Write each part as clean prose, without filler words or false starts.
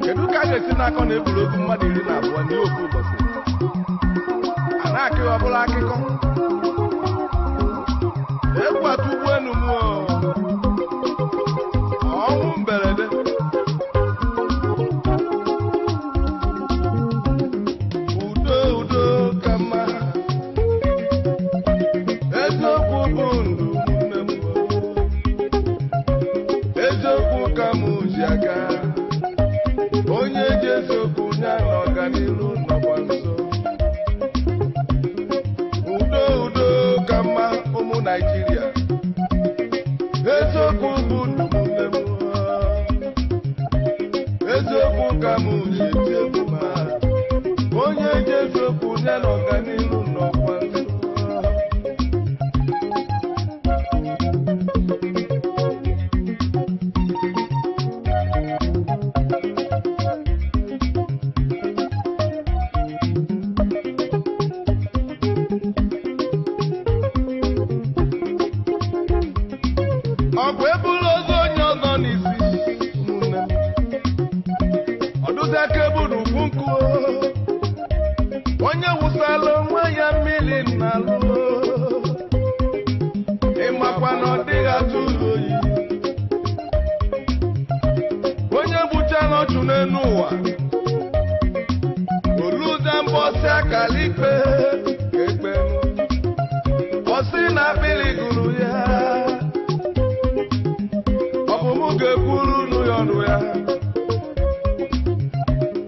Kedu ka a ga-esi n'akọ na egwuregwu mmadụ 12 n'ofu ụbọchị a na-akịghị ọbụla akụkọ egwu atụ ụgbọelu mmụọ ọnwụ mberede udo udo ka mma eziokwu bụ ndụ nne m eziokwu ka m ji aga onye ji eziokwu ya na ọganiru nọkwa nso udo udo ka mma ụmụ Naịjirịa eziokwu bụ ndụ nne m eziokwu ka m ji eti egwu ma onye ji eziokwu ya na ọganiru nọkwa nso. Ọ bụ eburu ozu onye ọzọ n'isi ụmụnne m ọdụzi aka eburu ugwu nkụ onye wụsala onwe ya mmiri n'alụ ịmakwa na ọ dịghị atụ ụlọ oyi onye gbuchala ọchụ n'elu ụwa oluze mbọsị akala ikpe ka ekpe ọsị na akpịrị gụrụ ya ọ bụ mụ ga-ekwuru unu ya ọnụ ya.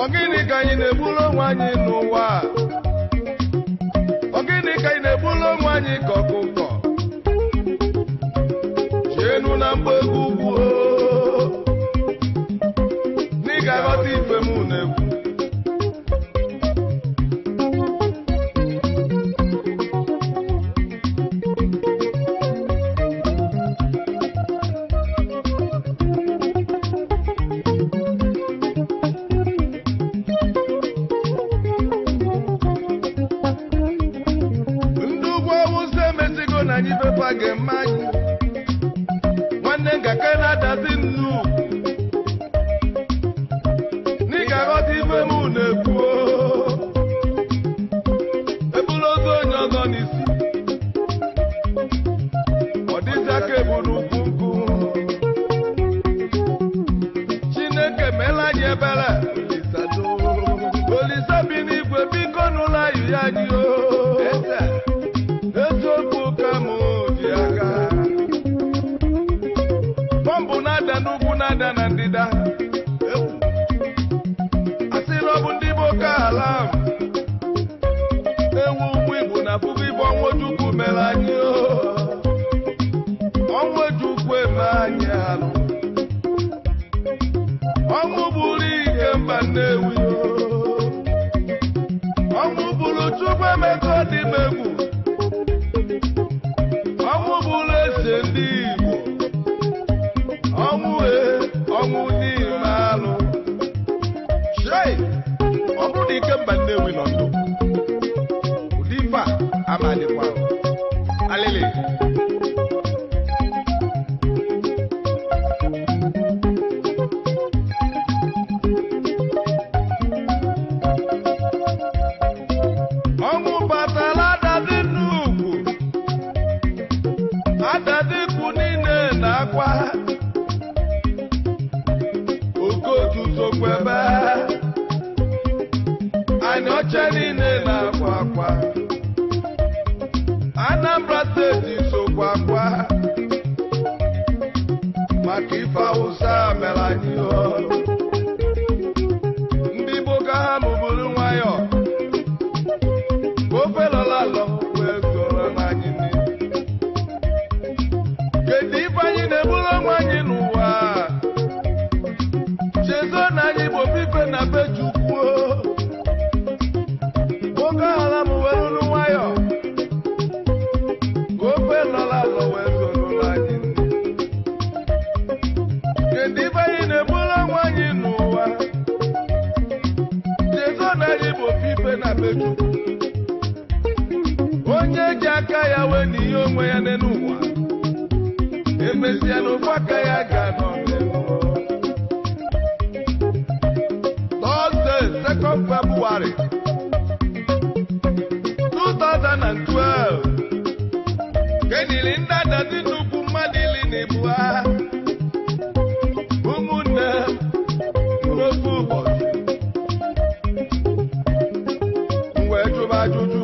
Ọ gịnị ka anyị na-egburu onwe anyị n'ụwa a? Ọ gịnị ka anyị na-egburu onwe anyị ka ọkụkọ chienu na mgba egwu ugwu na ị ga-aghọta ife m na-ekwu. Ndị ugwu awụsa emesigo na anyị pepa ga-eme anyị nwanne ngaka na-adazi nnu na ị ga-aghọta ife m na-ekwu eburu ozu onye ọzọ n'isi ọ dịzi aka eburu ukwu nkụ. Chineke meela anyị ebere Olisa bi n'igwe biko n'ụlọ ayụ ya anyị o eziokwu ka m ji aga bọmbụ na ya wee n'ihe onwe ya n'elu ụwa emesịa n'ofu aka ya ga-anọ n'elu. Thursday, 2nd February 2012, kenili ndị adazi nnukwu mmadụ ili na ibu ha ụmụnne n'ofu ụbọchị. M wee jụba ajụjụ,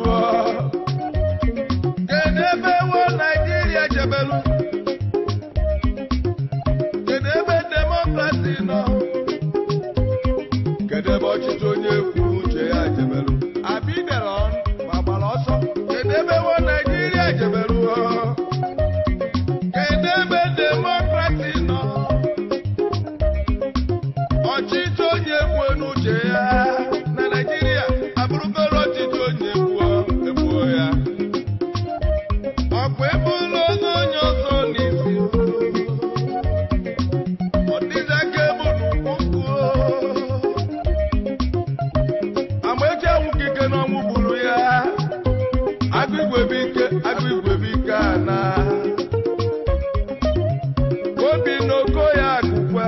kedu ebe wo Naijiria jebelu? Kedu ebe demokrasi nọ? Kedu ebe ọchịchị onye kwuo uche ya jebelu? Abidere ọnụ ma gbara ọsọ. Kedu ebe wo Naijiria jebelu? Kedu ebe demokrasi nọ? Ọchịchị onye kwuo n'uche ya na Naijiria abụrụgoro ọchịchị onye kwuo egbuo ya. Ọkwa ebulu ozu onye ọzọ n'isi, ọ dịghị aka ebu n'ukwu nkụ. Amaechi anwụkike n'ọnwụ gburu ya. Agụ igwe bụ ike, agụ igwe bụ ike ana. Obi n'oko ya akụkwe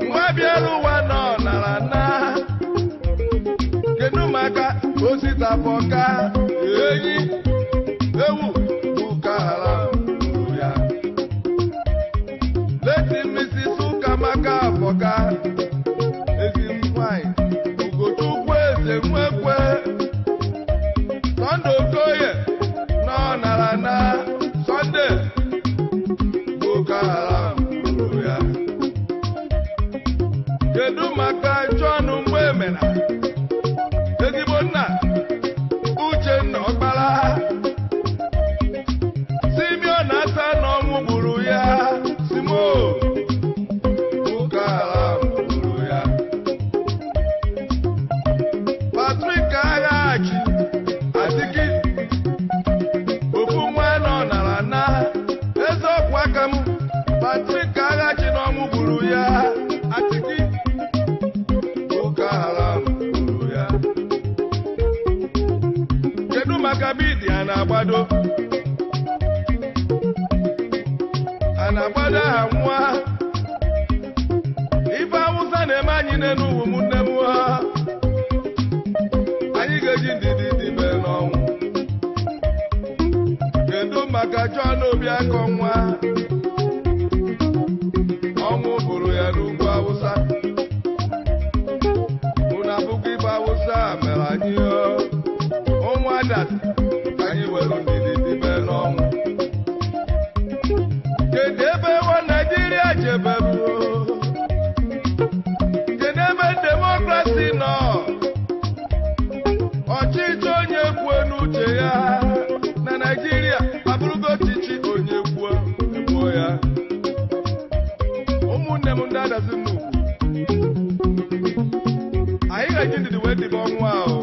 nwa bịara ụwa nọ nara na. Kedu maka ositapọka enyi ewu Boko Haram gburu ya? Leti Mrs. Ụkamaka Afọka, ezi nwanyị Ugochukwu eze nwekwe. Sunday Okoye nọ nara na. Sunday, Boko Haram gburu ya. Kedu maka John Mgbemena, ezigbo nna Uchenna Ọkpara? Simeon Asa n'ọnwụ gburu ya. Simo, Boko Haram gburu ya. Patrick Aghachi Adiki, ofu nwa nọ nara na eze ọkwụ aka m. Patrick Aghachi n'ọnwụ gburu ya. Atiki, Boko Haram gburu ya. Kedu maka bidi a na-agbado a na-agbado aha nwa? Ife Awụsa na-eme anyị n'elu ụwa, ụmụnne m ha. Anyị ga-eji ndidi dibe n'ọnwụ. Kedu maka John Obiakọ nwa? Ọnwụ bụrụ ya n'ugwu Awụsa. Unu abụghị ife Awụsa mere anyị o. Ụmụ adat, anyị were ndidi dibe n'ọnwụ. Kedu ebe nwa Naijiria jebelu? Kedu ebe demokrasi nọ? Ọchịchị onye kwuo n'uche ya na Naijiria abụrụgo ọchịchị onye kwuo egbuo ya. Ụmụnne m ndị adazi nnukwu, anyị ga-eji ndidi wee dibe ọnwụ ahụ,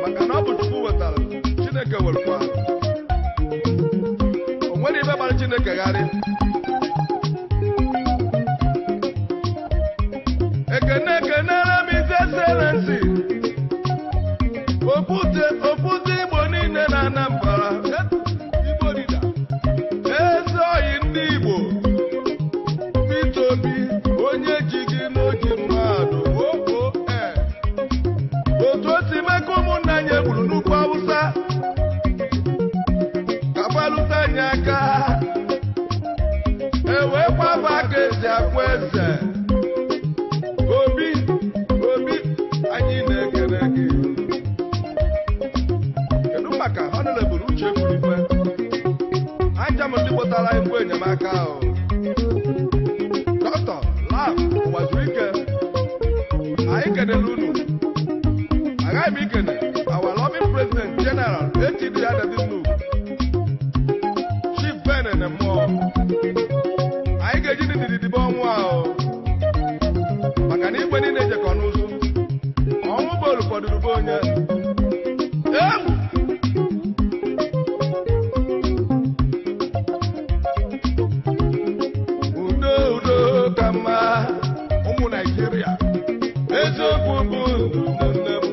maka na ọ bụ Chukwu wetara, Chineke werekwa. O nwere ibe gbara Chineke gharị. Ekene ekenere m His Excellency Okwute Okwute Igbo niile na Anambra, Igbo leader, eze oyi ndị Igbo, Peter Obi, onye ji gị n'oji mmadụ oo. Otu o si mee ka ụmụnne anyị egburu n'ugwu Awụsa ka gbalụta anyị aka e wee kwaba aka esi akwa eze. Obi, Obi, anyị na-ekele gị. Kedu maka Honorable Uche Ekwulife aja m, ndị kpọtara anyị ngwa enyemaka ahụ? Dr. Lab Ụwazuike, anyị kelere unu. Aghaghị m ikene our loving President General HTD Adazi Nnukwu, Chief Ben Mmụọ. Anyị ga-eji ndidi dibe ọnwụ ahụ, maka na igwe niile ejekọ n'ụzụ ọnwụ bolu fọdụrụ be onye egwu. Udo, udo ka mma, ụmụ Naijiria. Eziokwu bụ ndụ, nne m.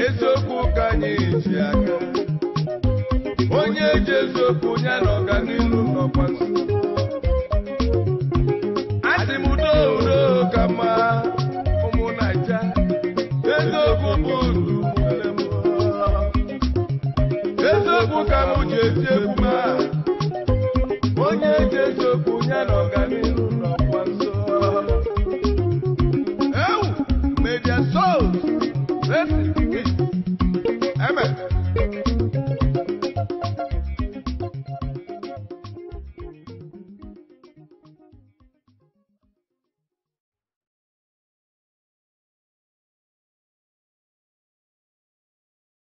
Eziokwu. eziokwu ya na ọganihu nọkwa nso. Asị m udo udo ka mma, ụmụ Naija. Eziokwu bụ ndụ, nwanne m. Eziokwu ka m ji eti egwu ma onye ji eziokwu ya na ọganihu nọkwa nso. Ewu, may their souls rest in peace. Amen.